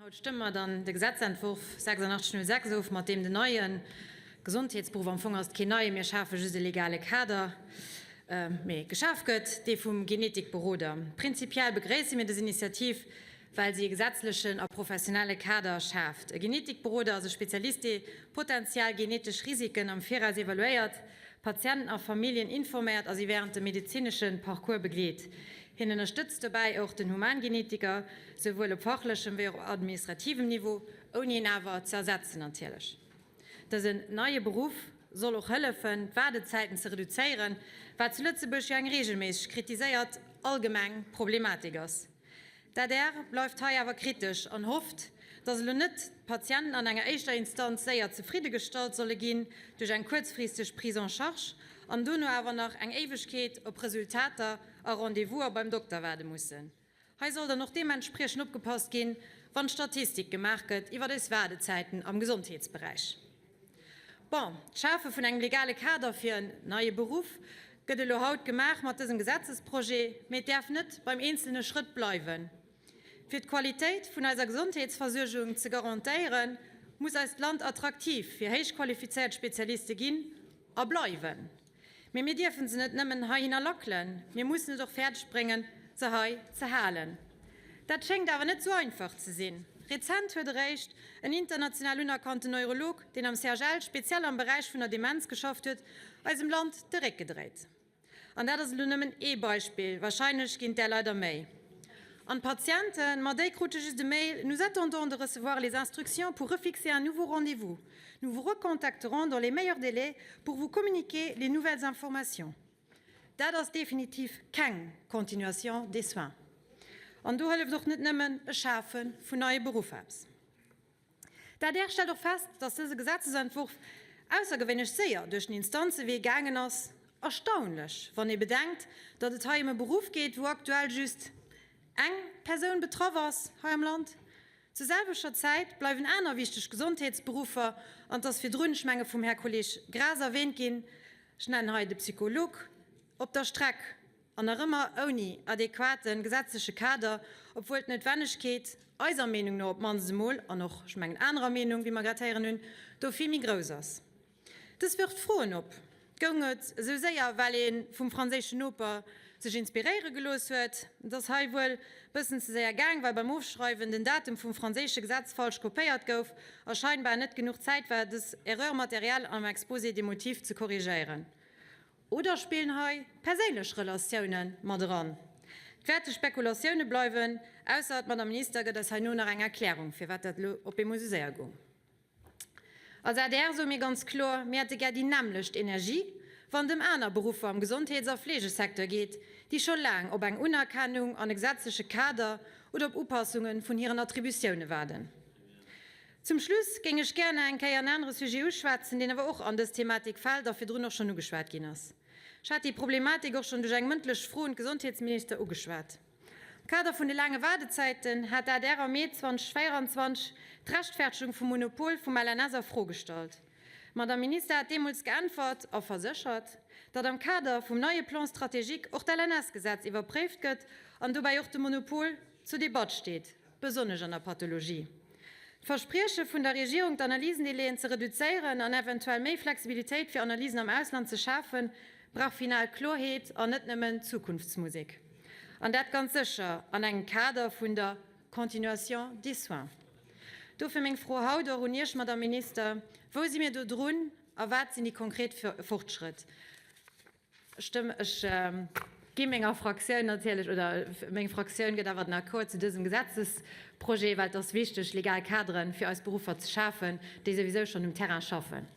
Haut stëmme mer dann de Gesetzentwurf 8606 of, mat deem den neie Gesondheetsberuff, am Fong ass et keen neien, mir schafe just e legale Kader, mee geschaf gëtt, dee vum Genetikberoder. Prinzipiell begréisse mir dës Initiativ, well si e gesetzlechen a professionelle Kader schaaft. E Genetikberoder ass e Spezialist, dee potenziell genetesch Risiken am Viraus evaluéiert, Patienten a Familljen informéiert a si wärend dem medezinesche Parcours begleet. Hien ënnerstëtzt dobäi och den Humangenetiker, souwuel op fachlechem wéi och op administrativem Niveau, ouni en awer ze ersetzen natierlech. Dësen neie Beruff soll och hëllefen, d'Waardezäiten ze reduzéieren, wat zu Lëtzebuerg jo eng reegelméisseg kritiséiert allgemeng Problematik ass. D'adr bleift hei awer kritesch an hofft, datt elo net d'Patienten an enger éischter Instanz séier zefridde gestallt solle ginn duerch eng kuerzfristeg Prise en charge an dono awer nach eng Éiwegkeet op Resultater a Rendez-vouser beim Dokter waarde mussen. Hei soll dann och deementspriechend opgepasst ginn, wann Statistik gemaach gëtt iwwer eis Waardezäiten am Gesondheetsberäich. Bon, d'Schafe vun engem legale Kader fir en neie Beruff gëtt elo haut gemaach mat dësem Gesetzesprojet, mee et däerf net beim eenzelne Schrëtt bleiwen. Fir d'Qualitéit vun eiser Gesondheetsversuergung ze garantéieren, muss eist Land attraktiv fir héichqualifizéiert Spezialiste ginn a bleiwen. Mee mir dierfen se net nëmmen heihinner lackelen, mir mussen et och fäerdeg bréngen, se hei ze halen. Dat schéngt awer net sou einfach ze sinn. Rezent huet eréischt en international unerkannten Neurolog, deen am CHL speziell am Beräich vun der Demenz geschafft huet, eisem Land de Réck gedréit. An dat ass elo nëmmen ee Beispill, warscheinlech ginn et där leider méi. An d'Patienten, ma déi krute just e Mail, Nous attendons de recevoir les instructions pour refixer un nouveau rendez-vous. Nous vous recontacterons dans les meilleurs délais pour vous communiquer les nouvelles informations. Dat ass definitiv keng Continuation des soins. An do hëlleft och net nëmmen e Schafe vun neie Beruffer eppes. D'adr stellt och fest, datt dëse Gesetzesentwurf aussergewéinlech séier duerch den Instanzewee gaangen ass. Erstaunlech, wann ee bedenkt, datt et hei ëm e Beruff geet, wou aktuell just eng Persoun betraff ass hei am Land. Zur selwechter Zäit bleiwen aner wichteg Gesondheetsberuffer, an 't ass virdrun, ech menge vum Här Kolleg Graas erwähnt ginn, ech nennen hei de Psycholog, op der Streck. An nach ëmmer ouni adequate gesetzleche Kader, obwuel d'Noutwennegkeet, eiser Meenung no op d'mannst emol, an och, ech mengen, anerer Meenung, wéi mer grad héieren hunn, do vill méi grouss ass. Dës wërft Froen op. Goung et esou séier, well ee vum franséischen Noper sech inspiréiere gelooss huet? Et ass hei wuel bëssen ze séier gaang, well beim Ofschreiwen den Datum vum franséische Gesetz falsch kopéiert gouf a scheinbar net genuch Zäit war, dës Erreur matérielle am Exposé des motifs ze korrigéieren. Oder spillen hei perséinlech Relatioune mat eran? Et wäerte Spekulatioune bleiwen, ausser d'Madame Minister gëtt eis heino nach eng Erklärung, firwat dat elo op eemol esou séier goung. Als adr soe mir ganz kloer, mir hätte gär déi nämmlecht Energie, wann et ëm aner Beruffer am Gesondheets a Fleegesecteur geet, déi scho laang op eng Unerkennung an e gesetzleche Kader oder op Upassunge vun hiren Attributioune waarden. Zum Schluss géing ech gär nach eng Kéier en anere Sujet uschwätzen, deen awer och an dës Thematik fält a virdrun och schonn ugeschwat ginn ass. Ech hat déi Problematik och schonn duerch eng mëndlech Fro un d'Gesondheetsminister ugeschwat. Am Kader vun de laange Waardezäiten hat d'ADR am Mee 2024 d'Rechtfertegung vum Monopol vum LNS a Fro gestallt. D'Madame Minister hat deemools geäntwert a verséchert, datt am Kader vum neie Plan stratégique och d'LNS-Gesetz iwwerpréift gëtt an dobäi och de Monopol zur Debatt steet. besonnesch an der Pathologie. D'Versprieche vun der Regierung, d'Analysendélaiën ze reduzéieren an eventuell méi Flexibilitéit fir Analysen am Ausland ze schafen, brauch final Klorheet an net nëmmen Zukunftsmusek. An dat ganz sécher an engem Kader vun der Continuation des soins. Dofir meng Fro haut och un Iech, Madame Minister, Wou si mir do drun a wat sinn déi konkret Fortschrëtt? Stëmm, ech gi menger Fraktioun natierlech, oder meng Fraktioun gëtt awer den Accord zu dësem Gesetzesprojet, well et ass wichteg, legal Kadere fir eis Beruffer ze schafen, déi souwisou schonn um Terrain schaffen.